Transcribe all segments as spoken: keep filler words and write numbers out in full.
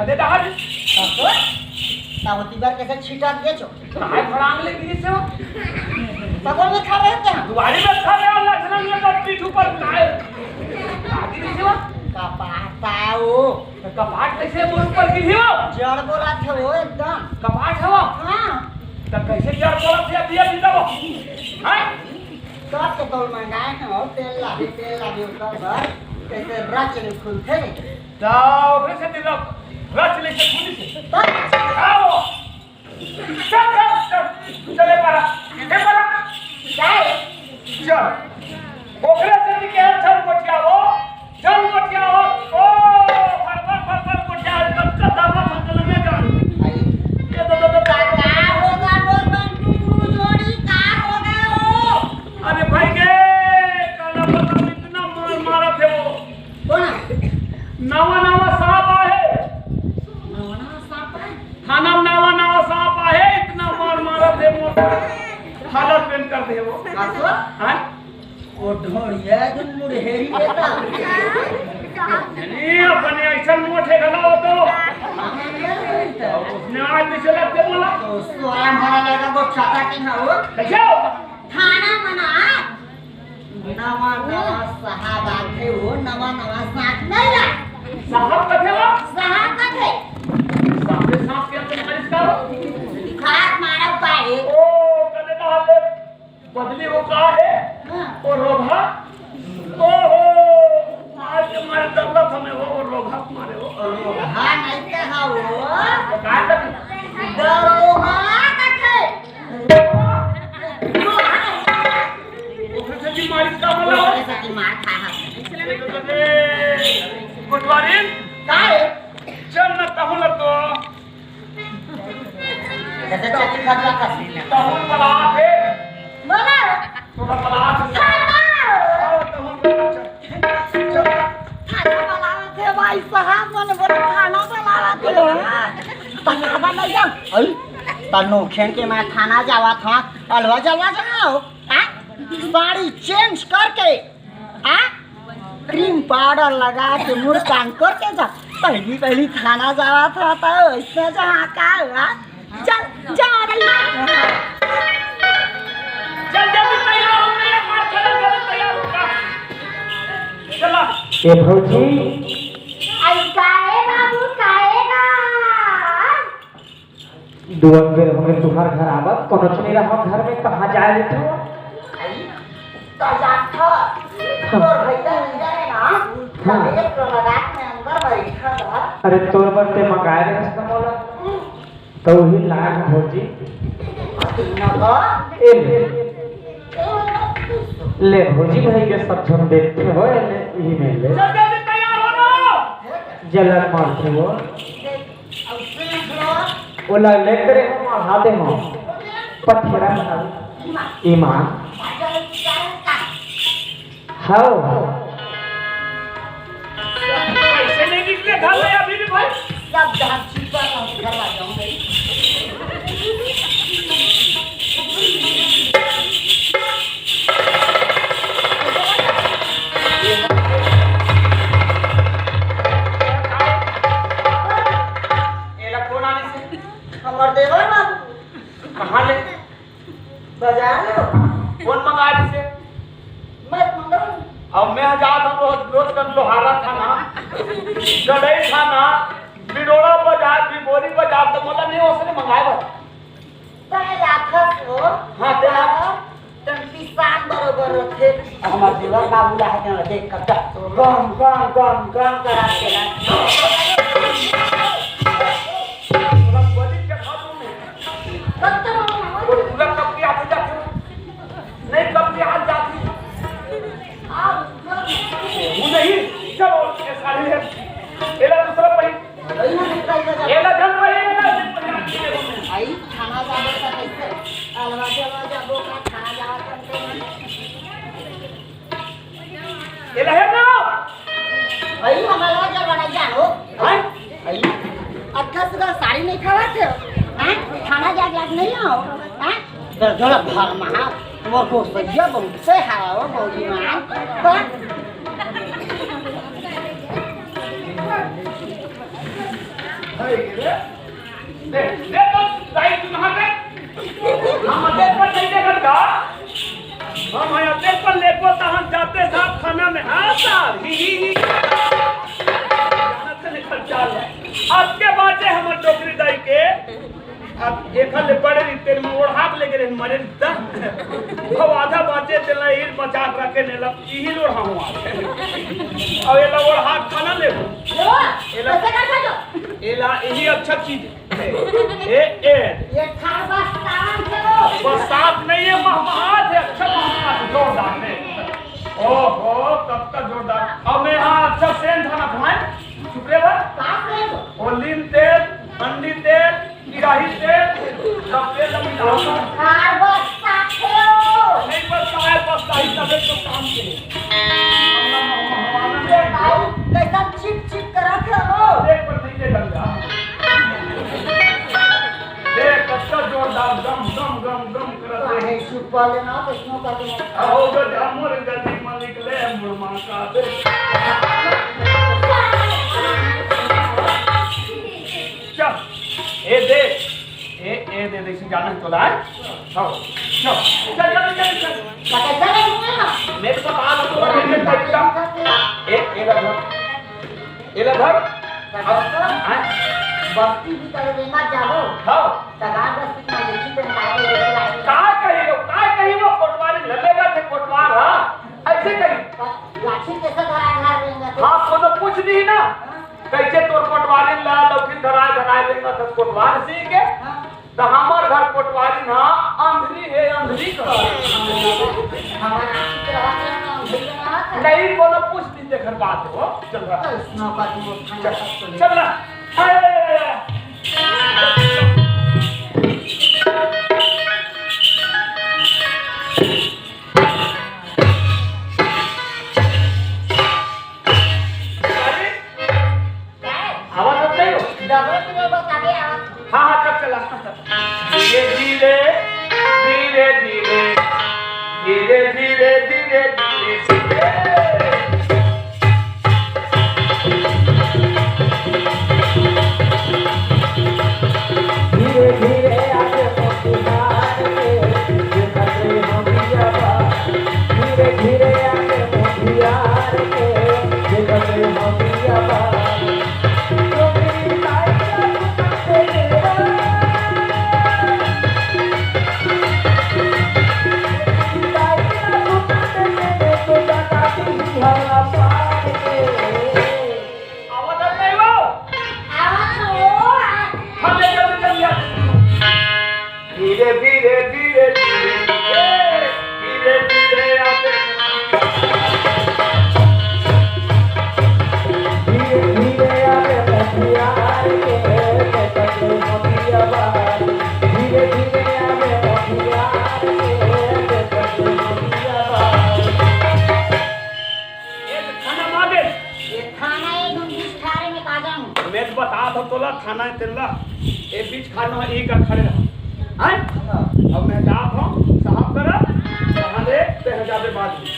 दे दहाड़। तब तो, तब ओती बार कैसे छिटक गे छो? काहे फड़ांग ले गिरी से हो? बगल में खा रहे थे हम। दुआरी में खा रहे हो, लक्षण ये तो पीठ ऊपर काहे? काहे गिरी से हो? कपाट आया वो। तो कपाट कैसे बोल ऊपर गिरी हो? जड़ बोला थे वो एकदम। कपाट है वो? हाँ। तो कैसे जड़ बोला थे अभी, अभी तो वो? हाँ? तब तो तोल मंगाए हैं, हो, तेल लागे, तेल लागे, ओकर बाद कैसे रच ले खुलथे। तो ओकरे से तेल रच ले से खुली से। तब आओ। चल, चल, चल, चले पारा, हे पारा। जाए। चल। ओकरे से भी कहे, चल गोठिया हो। चल गोठिया हो, ओ, फरफर, फरफर गोठिया हो, कब का दावा फंसल में जान। आई। ये तो, तो, तो, का, का होगा डोर बंटू गुरु जोड़ी, का होगा वो? अरे भाई के, काला पता इतना मार मारा थे वो। कौन है? नवा नवा सांप आहे। नवा नवा सांप आहे? थाना में नवा नवा सांप आहे, इतना मार मारा थे मोर। हालत बेन कर दे वो। का सो? हाँ? ओ ढोड़िया जो मुड़हेरी बेटा। नहीं, अपने ऐसा मोटे गला हो तो। उसने आज पीछे लग के बोला। तो सोया हमारा लगा वो खाता के ना हो। कैसे हो? थाना मना। नवा नवा साहब आथे हो, नवा नवा साहब नहीं आ। साहब कथे हो? साहब कथे। साहब के साथ क्या तुम मालिश करो? खाट मारा पाए। ओ, कदे कहा ले? बदली हो का है? हाँ। ओ रोभा? ओहो, आज के मारे दर्द हमें हो, ओ रोभा मारे हो। रोभा नहीं कहा वो। का कर? दरोगा कथे। ओकर से की मारी का बोला हो? ओकर से की मार खा हा। कोटवारी? का है? चल न तहु न तो। जैसे चक्की खा खा कर। तहु पलात है। बोला। तोरा पलात है। सरदार। आओ, तहु पलात है। चल। खाना बनावत हे भाई साहब, मन बोले खाना बनावत हे, हाँ। त खाना नहीं जा। अई, त नोखेन के मैं थाना जावत हँव, अलवा जलवा जाओ, हाँ? साड़ी change करके, हाँ? Cream powder लगा के मुस्कान करके जा। पहली पहली थाना जावत हँव, त ऐसे जहाँ का हुआ? चल, जा रही। चल, जल्दी तैयार हो, मेरे मार चला, चला, तैयार हो जा। चला। ए भौजी। आई काहे बाबू, काहे बा? दुआ बेर हमें तुहार घर आवत, कोनो चुनी रहा घर में, कहाँ जाए लेते हो? आई, तो जात हो। तोर भैया नहीं जाए ना, हाँ। तब एक तो लगा के अंदर बैठा था। अरे तोर बर ते मंगाए रहे हस ना मोला। हम्म। त उही लाग भौजी। ए ले। ले भौजी भाई के सब झन देखथे हो, ए ले, इही में ले। जल्दी तैयार हो ना। जलन मारथे हो। ओला ले करे हो, हाथे हो। पथरा बना। ईमान। हव। पैसे नहीं निकले घर में अभी भी भाई। सब जहाँ छिपा रहा हूँ, घर आ जाऊँ भाई। एला कौन आने से? हमर देवर बाबू। कहाँ ले? बाजार में। कौन मंगा रही से? मैं मंगा रही हूँ। अब मैं जात हँव रोज, रोज कर लोहारा थाना, गड़ई थाना, बिडोड़ा बाजार, भिगोरी बाजार, त मोला नहीं ओसने मंगाए बर। तैं लाथस हो? हाँ, तैं लाथस। तन पिसान बरोबर रथे। हमार देवर बाबू ला है ना, देख कर जा। गम, गम, गम, गम करा के ला। तोला बलि चढ़ा दूँ मैं। कब तक वो पूरा कब के आते जाते हो? नहीं, कब के हाथ जाती हो? वो नहीं, चलो, ये सारे हैं। एला दूसरा पड़ी। एला जन रहे, एला जन रहे। आई, खाना जावे का कैसे? अलवा जलवा जाबो का, खाना जावा करते हैं। एला है ना? भाई, हमारा जब बना जानो। हैं? भाई, अच्छा सुधा साड़ी नहीं खावा थे। हैं? खाना जाग लाग नहीं आओ। हैं? तो जरा भर महा, वो को सैया बहुत से हावा वो भौजी मान। तो? दे, दे तो दाई, तू कहाँ पे? हम अतेक पर नहीं देखत का? हम हैं अतेक पर लेको, तहाँ जाते साहब खाना में, हाँ साहब, ही, ही, ही। जानत से निकल चाल है। अब के बाँचे हमर डोकरी दाई के, अब एखर ले बड़े रहिते, ओढ़ा के लेगे रहिन, मरे रहिता। अब आधा बाँचे, तेला ईर बचा के रखे, नेला इही लोढ़ा हूँ आज। अब एला ओढ़ा के खाना लेबो। लो, एला कैसे कर सकते हो? एला, यही अच्छा चीज है। ए, ए। ये खार बस्तान से हो। बस्तान नहीं है, महमहात है, अच्छा महमहात, जोरदार है। ओहो, तब तक जोरदार। अब मैं यहाँ अच्छा सेंट खाना खाएं, चुप रे बा। का सेंट? ओलिन तेल, अंडी तेल, गिराही तेल, सब तेल लगी डाल। खार बस्ता खेलो। नहीं बस्ता है, बस्ता ही तबे तो काम के। ये भाई, कैसा चिप चिप करत है वो? देख पर नहीं दे लगा। देख, कत्ता जोरदार गम, गम, गम, गम करत है। काहे चुप वाले ना, तो इसमें का तुम आओ, गज, हमर गली में निकले, मुरमा का दे। चल, ए दे, ए, ए दे, देखी जाना है तोला, हैं? हाँ, चल, चल, चल, चल, चल। मैं तो बात तो कर रही हूँ, एकदम। ए, ए लगभग। एला धर। अब, हैं? बस्ती भी करे रेंगा जाबो। हाँ। तगार बस्ती में देखी तो निकाल के लेके आए। का कही वो, का कही वो कोटवारी ललेगा थे कोटवार, हाँ? ऐसे कही। लाठी कैसे धरा धरा रेंगा थे? हाँ, कोनो पूछ दी ना। हाँ। कैसे तोर कोटवारी ला लौठी धरा धरा रेंगा थे कोटवार सी के? हाँ। त हमर घर कोटवारी ना अंधरी हे, अंधरी कह। हमार आँखी के रहत हे ना, अंधरी बनावत हे। नहीं, कोनो पूछ दी, जेकर बात हो। चल रहा। तो इसमें का तू खाना चल, सब तो ले। चल रहा। हाय, हाय, हाय, हाय। अरे, आवाज आत नहीं हो? डबल के नहीं बताबे आवाज। हाँ, हाँ, चल, चल, हाँ, हाँ। धीरे, धीरे, धीरे, धीरे, धीरे, धीरे, धीरे, धीरे। धीरे धीरे आके मोतिहार के, देखत रे हमिया बा। धीरे धीरे आके मोतिहार के, देखत रे हमिया बा। धीरे धीरे धीरे धीरे धीरे धीरे आते। धीरे धीरे आवे मोतियार के, के तक मोतिया बा। धीरे धीरे आवे मोतियार के, के तक मोतिया बा। ये तो खाना मांगे। ये खाना ये ढूंढ ठारे में का जानू। मैं तो बता दो तोला खाना है तेला। ये बीच खाना है, एक खड़े रहो। हैं? अब मैं जात हूँ, साहब करा, वहाँ ले, ते हजार बाद में।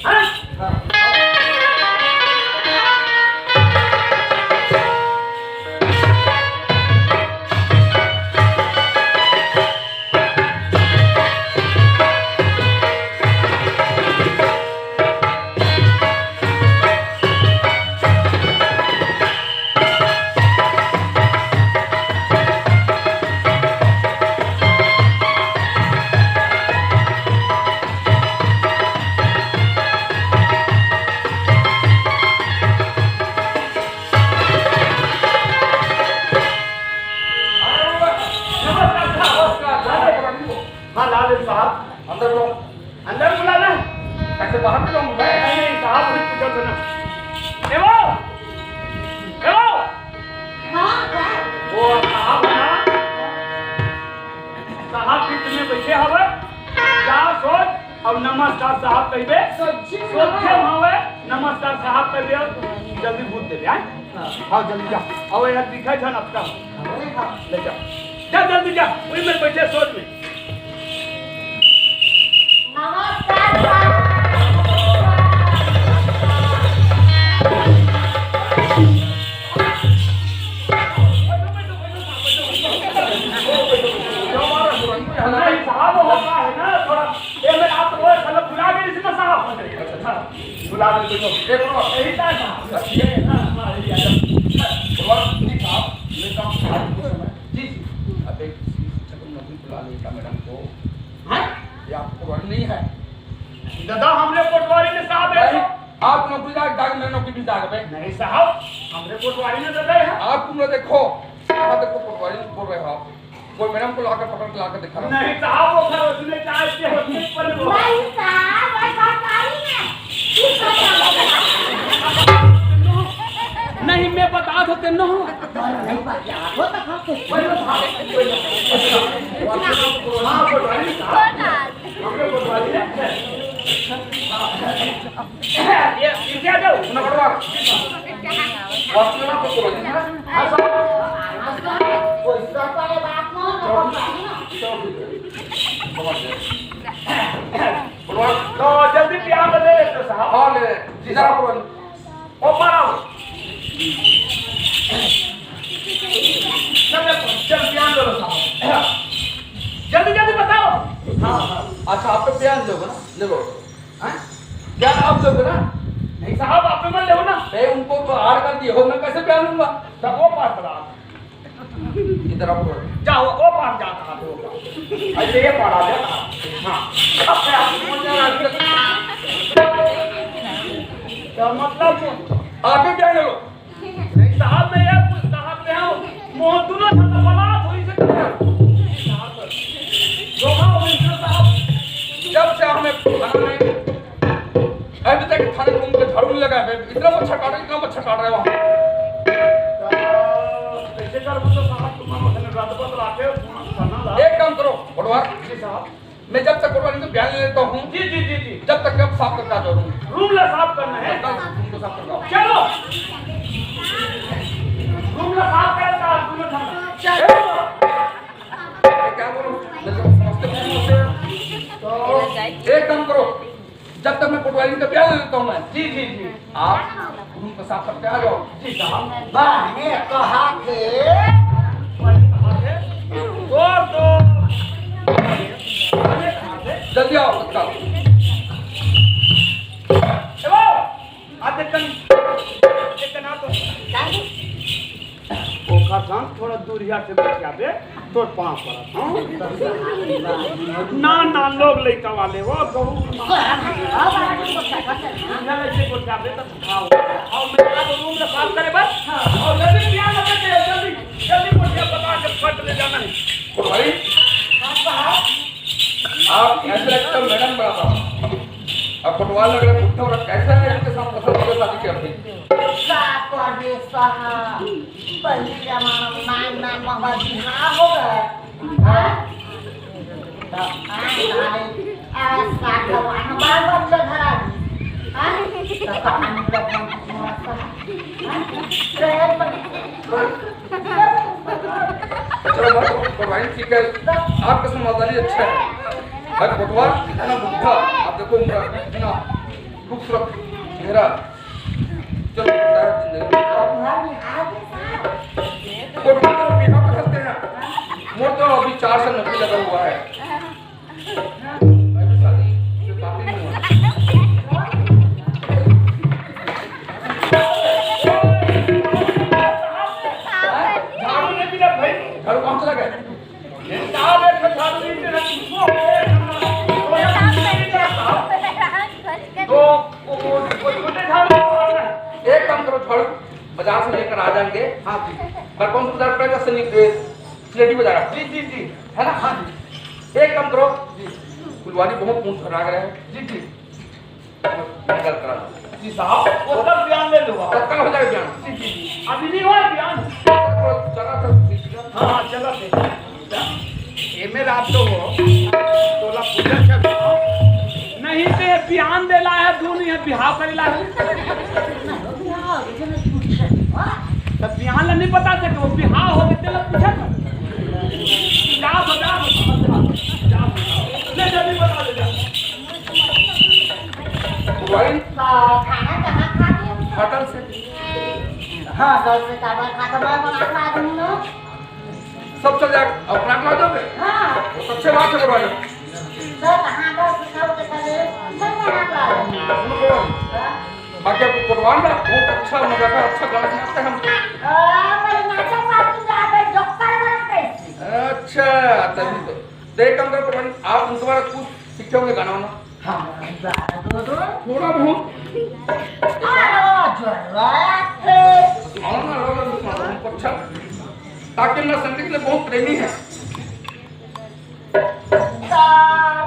हैं? हाँ, लाल साहब, अंदर लो। अंदर बुला ना। ऐसे बाहर क्यों? मैं नहीं, साहब भी पूछा था ना। ए वो! ए वो! हाँ, हाँ। वो साहब है ना? साहब भी तुम्हें बैठे हवे। जा सोच, अब नमस्कार साहब कहिबे। सोचे सोचे हवे, नमस्कार साहब कहिबे, जल्दी भूत देबे, हैं? हाँ। हाँ, जल्दी जा। अब यार दिखा था ना आपका। हाँ। ले जा। जा जल्दी जा, वही में बैठे सोच में। नमस्कार साहब। बुला ले, बैठो। एक मिनट, यही था ना? ये, हाँ, हाँ, यही आ जाओ। बुला, नहीं साहब, ये काम साहब को समय। जी, जी। अबे, किसी शिक्षक को नौकरी बुला ले क्या मैडम को? हाँ? ये आपको पटवारी नहीं है? दादा, हमरे पटवारी ने साहब है। नहीं, आप नौकरी जाग, जाग, मैं नौकरी भी जाग बे। नहीं साहब, हमरे पटवारी ने दादा है। आप तुम लोग देखो, हाँ, देखो, पटवारी बोल रहे हो आप। कोई मैडम को लाकर पकड़ के लाकर दिखा रहा हूँ। नहीं साहब, वो घर उसने चाय के होटल पर वो। नहीं साहब, वो सरकारी है। नहीं, मैं बता दो तेनो। नहीं, बता दो तो हाँ, कोई बात नहीं। हाँ, पटवारी साहब। हमरे पटवारी है। ये, ये क्या दो? ना पटवार। हॉस्टल में तो बोलो जी। हाँ, साहब। कोई सरकारी बात ना, ना पटवारी ना। समझ गए। पटवार। तो जल्दी पियान दे दे तो साहब। हाँ, ले। जी, जरा साहब। पटवार। ओ, मारो। चल, चल, पियान दे दो साहब। जल्दी, जल्दी बताओ। हाँ, हाँ। अच्छा, आप तो पियान दोगे ना? ले लो। हाँ? पियान आप दोगे ना? नहीं साहब, आप तो मत ले ना। ए, उनको तो हार कर दिए हो, मैं कैसे पियान लूंगा? तब वो पास पड़ा। इधर आओ। जाओ, वो पार जाता है, वो पार। अच्छा, ये पार आ जाता है। हाँ। अब मैं आपको बोलने वाला था। तो मतलब, आप ही क्या करो? नहीं साहब, मैं ये पूछता हूँ, आप यहाँ मोहन दोनों झंडा बना थोड़ी से क्या? धोखा हो गई साहब। जब से हमें खाना नहीं अभी तक थाने घूम के झाड़ू नहीं लगाया बे। इतना मच्छर काट रहा है, इतना मच्छर काट रहा है वहाँ। कैसे कर मतलब साहब, तुम लोग ने रात बदल आके खाना ला। एक काम करो, पटवार। जी साहब। मैं जब तक पटवारी को बयान ले लेता हूँ, जी, जी, जी, जी। जब तक मैं साफ करके आ जाऊँ। रूम ला साफ करना है। जब तक रूम को साफ करके आओ। चलो। रूम ला साफ करके आ, दोनों जन। चलो। ये क्या बोलूँ? मैं तो समझते नहीं होते। तो एक काम करो, जब तक मैं पटवारी का बयान ले लेता हूँ मैं। जी, जी, जी। आप रूम को साफ करके आ जाओ। जी साहब। बने कहा थे। दो, दो। जल्दी आओ, तत्काल। ए वो, आ देख कन, देख कन आ तो। ओकर संग थोड़ा दूरिया से बतियाबे, तोर पाँव पड़त। हाँ? ना, ना, लोग लइका वाले, वो गहू के माँ। दूरिया लइके बतियाबे, तब खाओ। और मैं आ तो रूम में साफ करे बस। और जल्दी पियान लगे, जल्दी, जल्दी बतिया बता के फट ले जाना है। तो भाई, आप ऐसे लगता मैडम बड़ा था। अब पटवार लग रहा है, बुढ़ा हो रहा, कैसा है इनके साथ पसंद के शादी कर दी? का परदेस कहा, पहले जमाना में नाम नाम बाबा जी हाँ हो गए। हाँ? तो आज साले, आज साल भगवान बाल बच्चा धरा दी। हाँ? तो कहानी का कौन सा? हाँ? तो एक चलो, बात तो पटवारी ठीक है, आपका समझदारी अच्छा है। भाई पटवार इतना बुढ़ा, आप देखो उम्र इतना खूबसूरत चेहरा। चलो, पटवार तो बिहार में करते हैं। मोर तो अभी चार साल नौकरी लगा हुआ है। अभी शादी से बात ही नहीं हुआ। झाड़ू नहीं मिला भाई, झाड़ू कहाँ चला गया? साहब, एक झाड़ू नहीं मिला, वो तो वो, वो, वो छोटे झाड़ू मारना है। एक काम करो, झाड़ू बाजार से लेकर आ जाएंगे। हाँ जी। पर कौन सा बाजार पड़ेगा? सनी, ए, सिलेटी बाजार। जी, जी, जी। है ना? हाँ जी। एक काम करो, जी। फुलवारी बहुत मुंह खराब है। जी, जी। मैं गलत करा। जी साहब, वो तब बयान ले लो आप। तत्काल हो जाएगा बयान। जी, जी, जी। अभी नहीं हुआ है बयान। चला था, चला था। हाँ, हाँ, चला थे। ये मेरा आप तो हो, तोला पूजा छे। नहीं तो ये बयान देला है, दू नहीं है, बिहाव करेला है। तब बिहान ला नहीं बता सके, वो बिहाव हो गए, तेला पूछा था। जा बता, बता, बता, जा बता। ले, जल्दी बता दे, जा। भाई, तो खाना कहाँ खाते हो? होटल से। हाँ, होटल से चावल खा के मैं बना के आ दूंगा। सब चल जाएगा, अपना खा दोगे? हाँ। वो सबसे बात है, भाई। तो कहाँ का सुखाओ के चले, मैं बना के आ दूंगा। सुनो, सुनो। हाँ। पकवान ना बहुत अच्छा मजा का, अच्छा गाना सुनाते हैं हम। ओ, मेरे नाटक वाली आ गई, जोकर वाला कैसे? अच्छा, तभी तो। देख, हम तो पकवान, आप तुम्हारा कुछ सीखे होंगे गाना वाना? हमारा गुरु। थोड़ा बहुत। अरे, जोरवा थे। सुनाओ ना, लो, लो, सुनाओ, हमको अच्छा। ताकि ना संगीत में बहुत प्रेमी है। ता